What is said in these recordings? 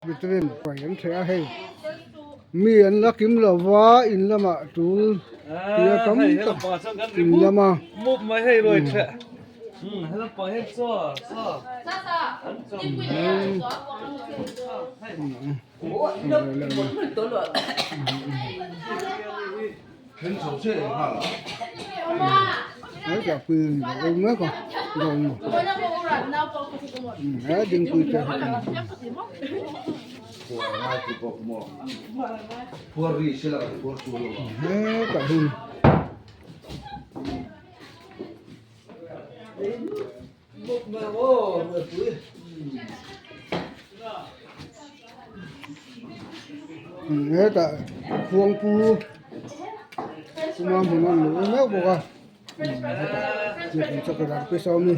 Presbyterian ruai an ṭheh a hei mi an la kim lo va in lamah tul tia tam tak in lama. Hetah khuangpu chunga hmun a luh meuh bawk a hetah chakawr te saw mi.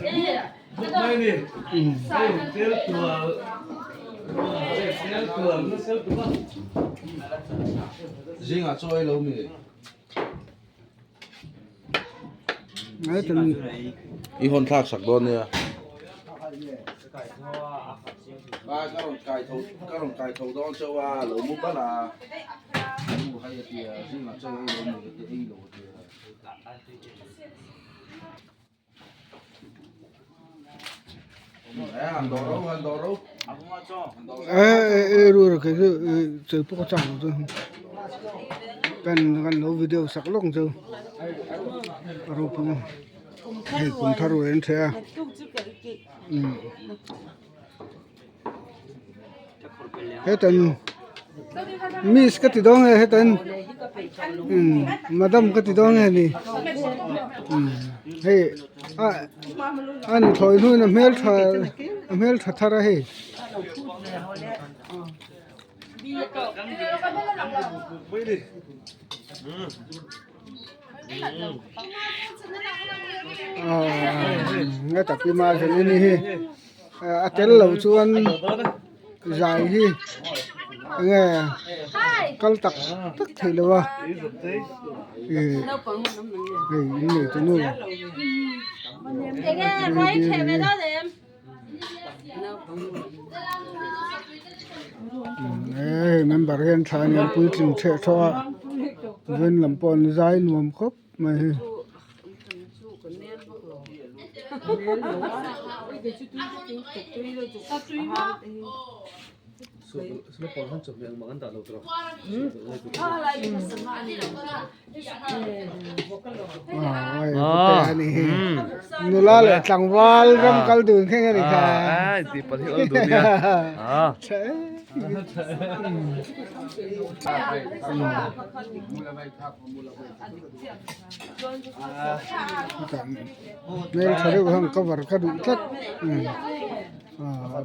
I hawn thlak sak dawn nia. Ka rawn kai tho dawn chauh a lo mu bal a nu hai a tia zingah chaw ei lo mi te ei lo a tia. Kan lo video sak lawk ang chu a ropui hei kum thar ruai an ṭheh a hetan miss ka ti dawn nge hetan madam ka ti dawn nge ni hei a a nuthlawi hnuin a hmeltha a hmeltha thar a hei. Nga tapi ma hian a ni hi a tel lo chuan zai hi enge kal tak tak theih lo a ih hei in nei tu nu. Hei member hian tha aniang puitling theh thawh a vawiin lam pawh an zai nuam khawp mai hi. Nula leh tlangval ram kal dun thleng a ni kha. Hmeltha deuh hian cover ka duh tlat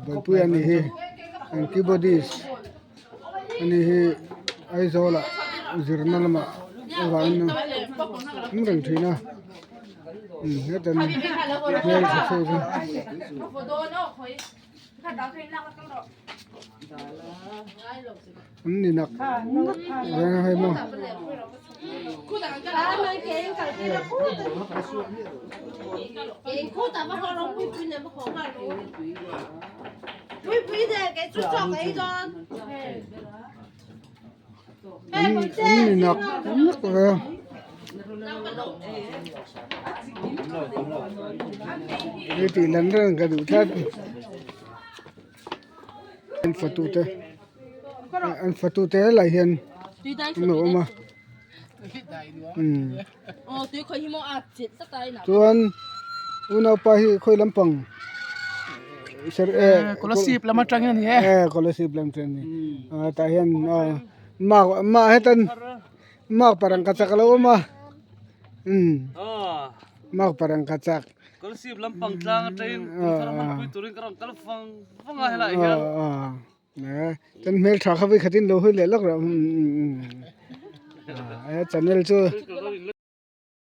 buaipui a ni hi an keyboardist. Ani hi Aizawl ah zirna lamah avangin an reng thin a heta hmel tha chhuak hi. An ni nak nak reng a hei maw. An ni nak nak ve a. Hei tih lan reng ka duh tlat. An fatu te an fatu te lai hian an lo awm a chuan unaupa hi khawi lampang Kolasib lam atangin a ni e Kolasib lam atangin a ni e tah hian mah hetan mak parang ka chak a lo awm a mak parang ka chak. Kolasib lampang tlang atangin kumthar hmanpui turin ka rawn kal vang vang a helaiah hian. Chuan hmeltha kha vawikhatin lo hawi leh lawk rawh channel chu.